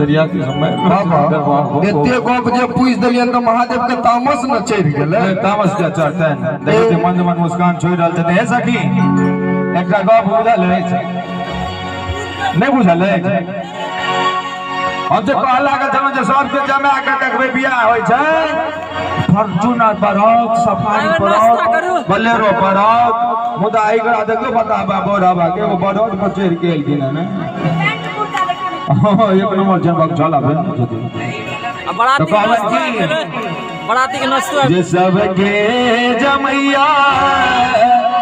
दिनचर्या के समय बाबा एते गप जे पूछि देलियनि तऽ महादेव के तामस न चढ़ि गेलै। तामस के चढ़तनि। देखै छियै मंद मंद मुस्कान छोड़ि रहल छथिन। हे सखी, एकटा गप बुझल अछि? नहि बुझल अछि? हम जे कहऽ लागल छलहुँ जे सबके जमा के देखबै बियाह होइ छै, फॉर्च्यूनर पर आओत, सफारी पर आओत, बोलेरो पर आओत, मुदा एकरा देखियौ बताबा बोराबा के एगो बड़द पर चढ़ि के एलखिन हन। हँ, एक नंबर छै बगझला भेल ने छथिन। बराती तऽ कहलनि की? बराती के नाश्तो जे सबके जमैया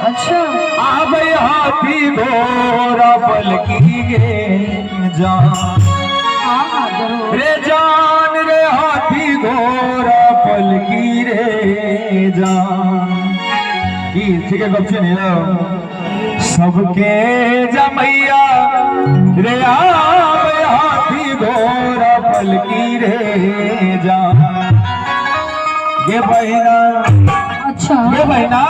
अच्छा आबै हाथी घोड़ा पलकी गे जान हाँ हाँ जरूर रे जान रे हाथी घोड़ा पलकी रे जान। की ठीके गप छै ने यौ? सबके जमैया रे आबै हाथी घोड़ा पलकी रे जान। गे बहिना, अच्छा गे बहिना,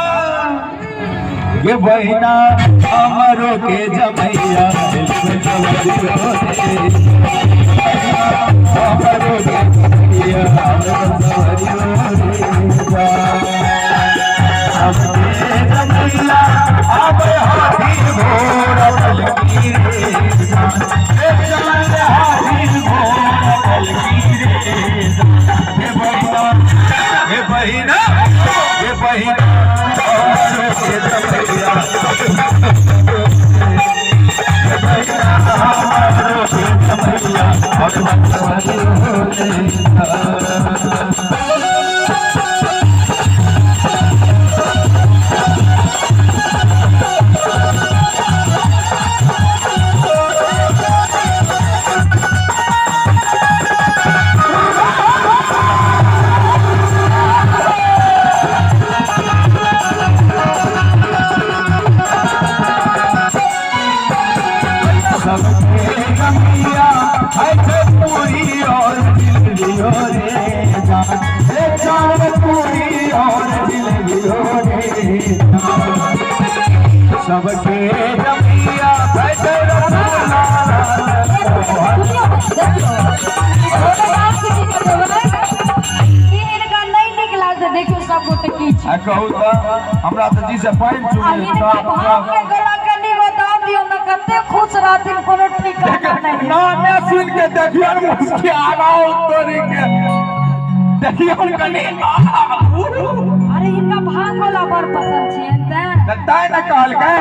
गे बहिना अमरो के जमैया अमरो के जमैया सबके जमैया आबै हाथी घोड़ा पलकी रे जान। रे जान रे हाथी घोड़ा पलकी रे जान। हे बहिना, हे बहिना, हे बहिना अमरो के जमैया, हे बहिना अमरो के जमैया। सबके जमैया है छै पूरी और जिलेबियो रे जान। रे जान पूरी और जिलेबियो रे जान। सबके जमैया है छै रसगुल्ला। सुनियौ, देखियौ ई हिनका नहि नीक लागतै। देखियौ सब गोटे की छै। आ कहू तऽ हमरा तऽ जी से पानि आ चुबि हिनका भाव के गला कनि दाम दियौ ने, कते खुश रहथिन कोनो ठिकाना नहि। नामे सुनि के देखियौ ने मुस्किया तोरी के देखियौ ने कनि। अरे हिनका भांग वाला बड़ पसंद छियनि तें तैं ने कहलकै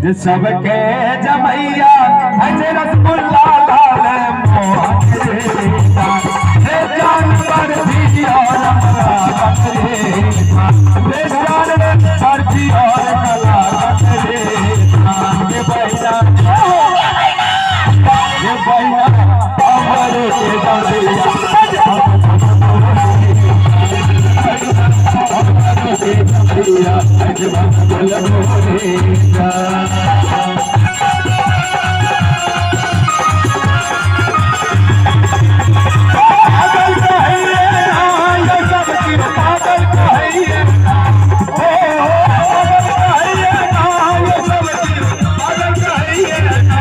जे सबके जमैया है छै रसगुल्ला लाल मोहन रे जान। रे जान बर्फी और कलाकंद रे जान। रे जान रे बर्फी और कलाकंद रे जान। गे बहिना, गे बहिना अमर के जमैया अमर के जमैया रे जान। पागल कहिए ना ये सब क्यों पागल कहिए ना, ओ पागल कहिए ना ये सब क्यों पागल कहिए ना।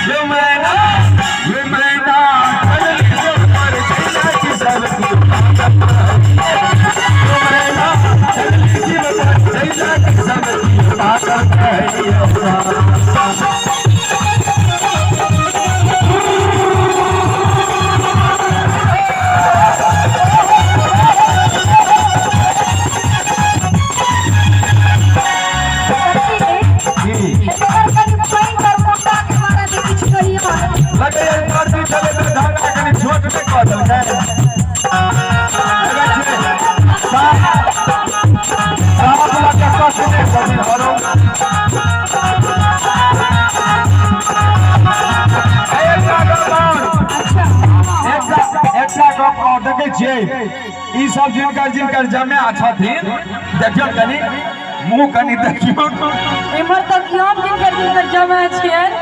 ये मैना, ये मैना चलली जो पर छैला की सब क्यों पागल कहिए। ये मैना चलली जो पर छैला की सब क्यों पागल कहिए ना। सच्ची की एकर कनि पानि तर मोटा के बारे में किछु कहियौ। लगैए मर्जी छलै तऽ धागा कनि छोट नहि कऽ देलकै। लगै छै साँप, साँप लऽ कऽ कष्ट नहि करी हरो। एकटा गप आओर, अच्छा एकटा एकटा गप आओर देखै छियै ई सब जिनकर जिनकर जमा छथिन देखियौ कनि मुँह कनि देखियौ। इम्हर तऽ हम जिनकर जिनकर जमा छियनि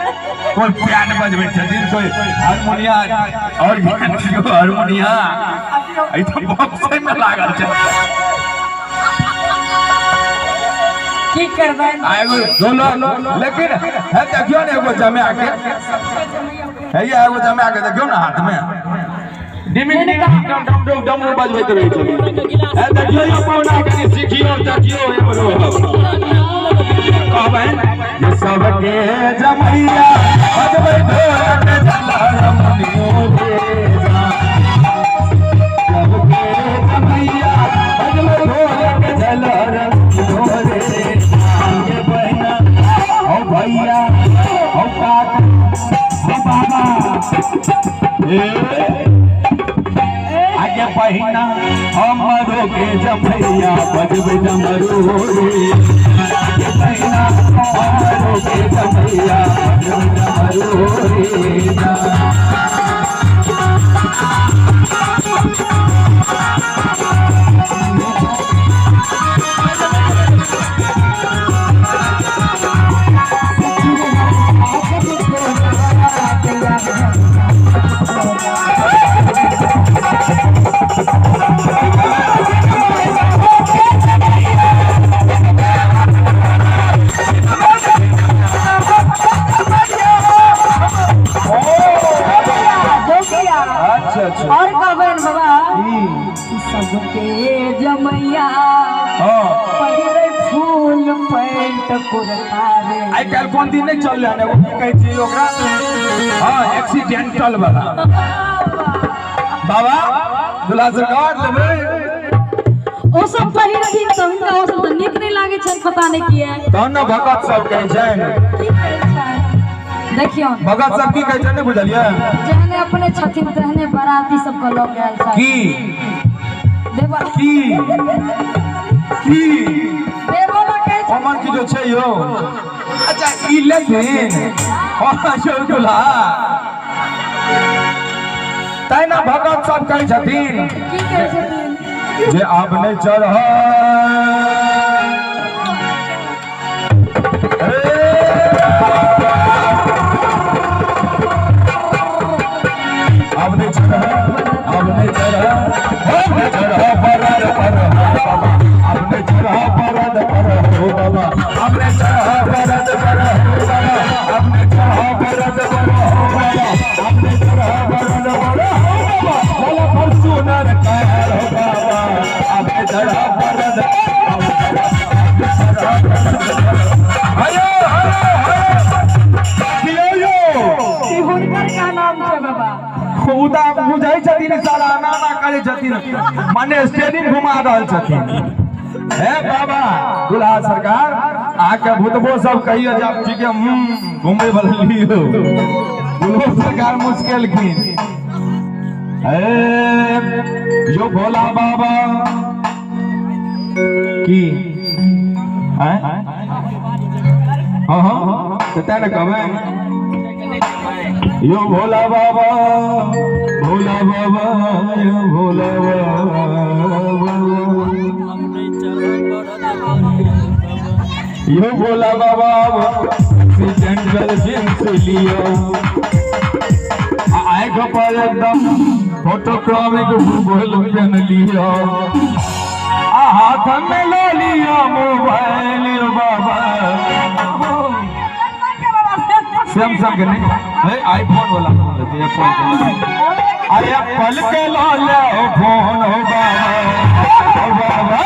कोई पियान बजबै छथिन, कोई हारमोनिया और हारमोनिया एहि तऽ बक्से में लागल छै। की करबै आ एगो ढोलक, लेकिन हे देखियौ ने एगो जमा के सबके जमैया। हैया एगो जमा के देखियौ ने हाथ में डिमिक डिमिक डम डम डम डम बजबैत रहै छलै। ए देखियौ यौ पहुना, कनि सिखियौ, देखियौ एमरो कहबनि जे सबके जमैया बजबै ढोलक झलर मुनियो रे जा। सबके जमैया बजबै ढोलक झलर मुनियो रे जा। बहिना हौ, भैया हौ, काका हौ, बाबा ए आगे बहिना, हमरो के जमैया बजबै डमरू रे। आगे बहिना, हमरो के जमैया बजबै डमरू रे जा। जोगिया। अच्छा। और कहबनि बाबा, सबके जमैया पहिरे फूल पैंट कुर्ता रे। आइ काल्हि कोन दिन नहि चललै हन एगो, की कहै छै ओकरा? हँ, एक्सीडेंटल वाला। बाबा, दुल्हा सरकार लेबै? ओ सब पहिरथिन तऽ हुनका ओ सब तऽ नीक नहि लागै छनि, पता नहि किया। तहन ने भगत सब कहै छनि। की कहै छनि? देखियौ। भगत सब की कहै छनि, नहि बुझलियै? जेहने अपने छथिन तेहने बाराती सबके लऽ के आयल छथि। की? देवा। की की? देवो लऽ के आयल। हमर की जो छै यौ? अच्छा, ई लेथिन? हँ यौ दुल्हा, तैं ने भगत सब कहै छथिन। की कहै छथिन? जे आब नहि चढ़, अब नहीं चढ़, अब नहीं चढ़, अब नहीं चढ़ बरद पर हो बाबा, अब नहीं चढ़ बरद पर हो बाबा, अब नहीं चढ़ बरद पर हो बाबा, अब नहीं चढ़ बरद पर हो बाबा, अब नहीं चढ़ बरद पर हो बाबा, बोला फॉर्च्यूनर कार हो बाबा, अब नहीं चढ़ बरद। हयो हयो हयो यो। ई हुनकर का नाम छै बाबा? ओ तऽ बुझै छथिन, साला एना एना करै छथिन, माने स्टेरिंग घुमा रहल छथिन। हे बाबा दुल्हा सरकार, अहाँके भूतबो सब कहियो जे आब ठीक है, घुमै वाला लियो। दुल्हो सरकार मुस्केलखिन। हे यो भोला बाबा की आँय? हाँ, तऽ तें ने कहबै यो भोला बाबा, भोला बाबा, यो भोला बाबा, यो भोला बाबा, एक्सीडेंटल जींस लियो, आँख पर एकदम फोटोग्राफिक बोल पेन लियो, आ हाथ में ले लियो मोबाइल यो बाबा। सैमसंग के नहीं है, आईफोन वाला फोन, फोन के। अरे एप्पल के ला ले फोन हो बाबा, हो बाबा, बाबा।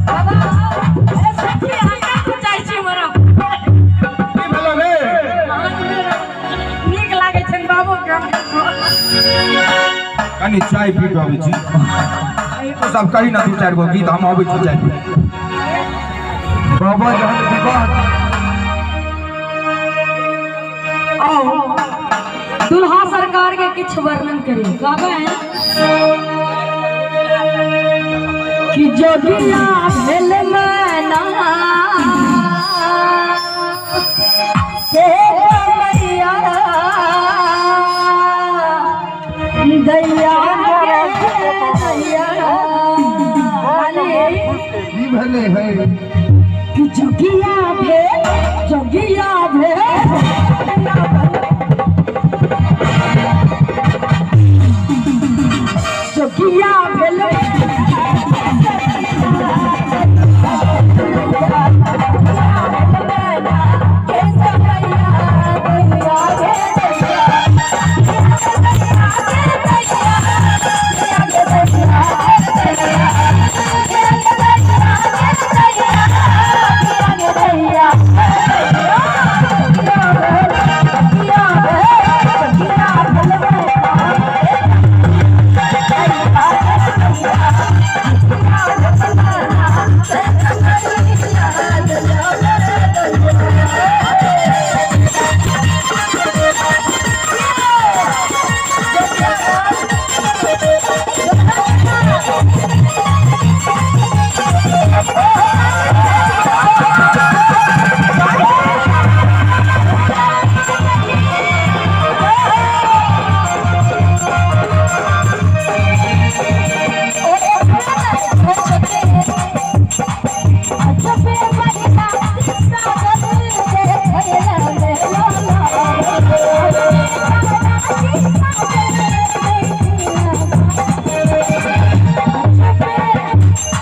बाबा, ए सखी, अहाँ कतऽ जाइ छी हमरा? की भेलो रे? नीक लागै छनि बाबूके। कनि चाय पी कऽ अबै छी। तू सब कही ना दू चारि गो गीत, हम अबै छी चारि। बाबा जहन विवाह आओ दुल्हा सरकार के किछु वर्णन करी कहबै कि जोगिया भेल मैना के मैया दैया दैया की भेलै है कि जोगिया भेल, जोगिया भेल, जोगिया भेल।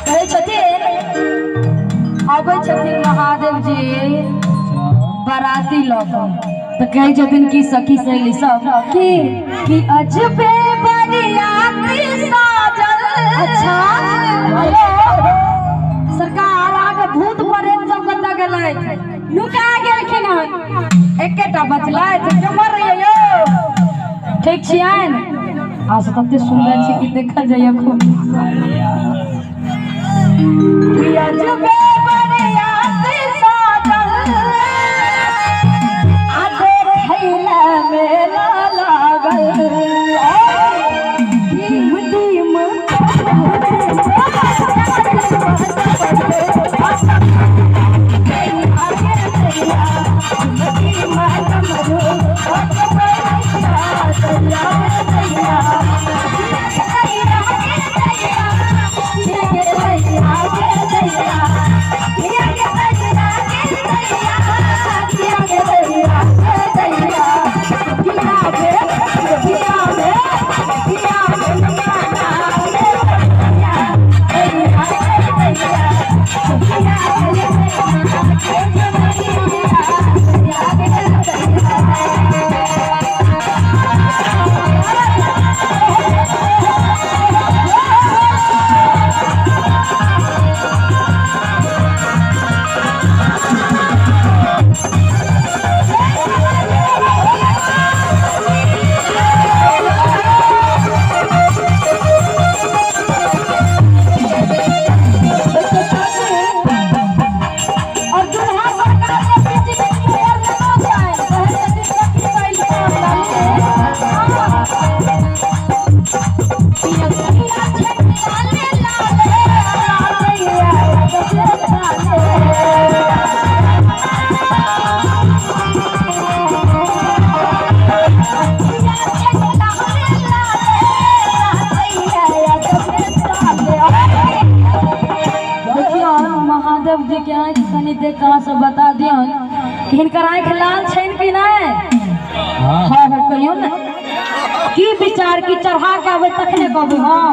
कहै छथिन अबै छथिन महादेव जी बराती लऽ कऽ, तऽ कहै छथिन कि सखी सहेली सब कि कि अजबे बरियाती साजल। अच्छा हेलो सरकार, अहाँके भूत प्रेत सब कतऽ गेलथि? नुका गेलखिन हन, एकेटा बचलथि। केम्हर रहियै यौ? ठीक छियनि? अहाँ सब तते सुन्दर छी कि देखल जाइए खूब। कि अजबे बरियाती साजल आ देखैला मेला लागल। डीम डीम और दुल्हा सरकार के बीच बीच में पैर लगा जाए, कहे छथिन सखी सहेली सब देखियौ महादेव जी के आँखि कनि देख कऽ अहाँ सब बता दियौन कि हिनकर आँखि लाल छनि कि नहि। हाँ हाँ कहियौ ने की विचार की चढ़ा के अबै तखने कहबै। हाँ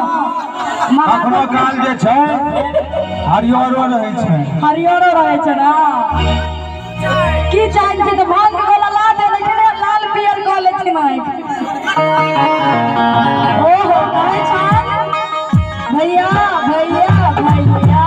कखनो महादेव काल जे छै हरियरो रहै छै, हरियरो रहै छै ना। की चाहै छी तऽ भांग के गोला ला दे, लेकिन लाल पियर कऽ लेथिन आँखि। ओहो कहै छनि भैया भैया भैया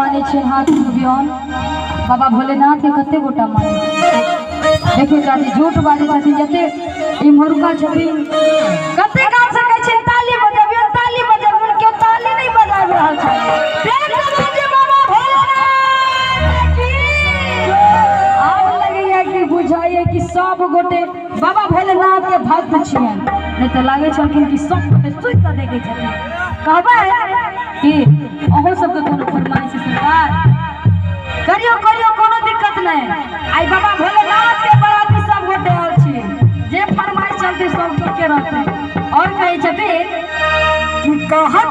मानै छियनि हाथ उठबियौन? बाबा भोलेनाथ के कते गोटा मानै छियनि? देखियौ चाची झूठ बाजै छथिन, जते इम्हरुका छथिन कते गाम से कहै छियनि ताली बजबियौन, ताली बजबियौन, केओ ताली नहि बजाबि रहल छै। प्रेम से बाजू बाबा भोलेनाथ की। आब लगैया कि बुझाइए कि सब गोटे बाबा भोलेनाथ के भक्त छियनि, नहि तऽ लागै छलखिन कि सब गोटे सुति कऽ देखै छथिन। कहबै कि अहूँ सबके कोनो फरमाइश सरकार करियो करियो, कोनो दिक्कत नहीं। आई बाबा भोलेनाथ के बराती सब गोटे आयल छी, जे फरमाइश चलते सब के रहते। और कहै छथिन कि कहत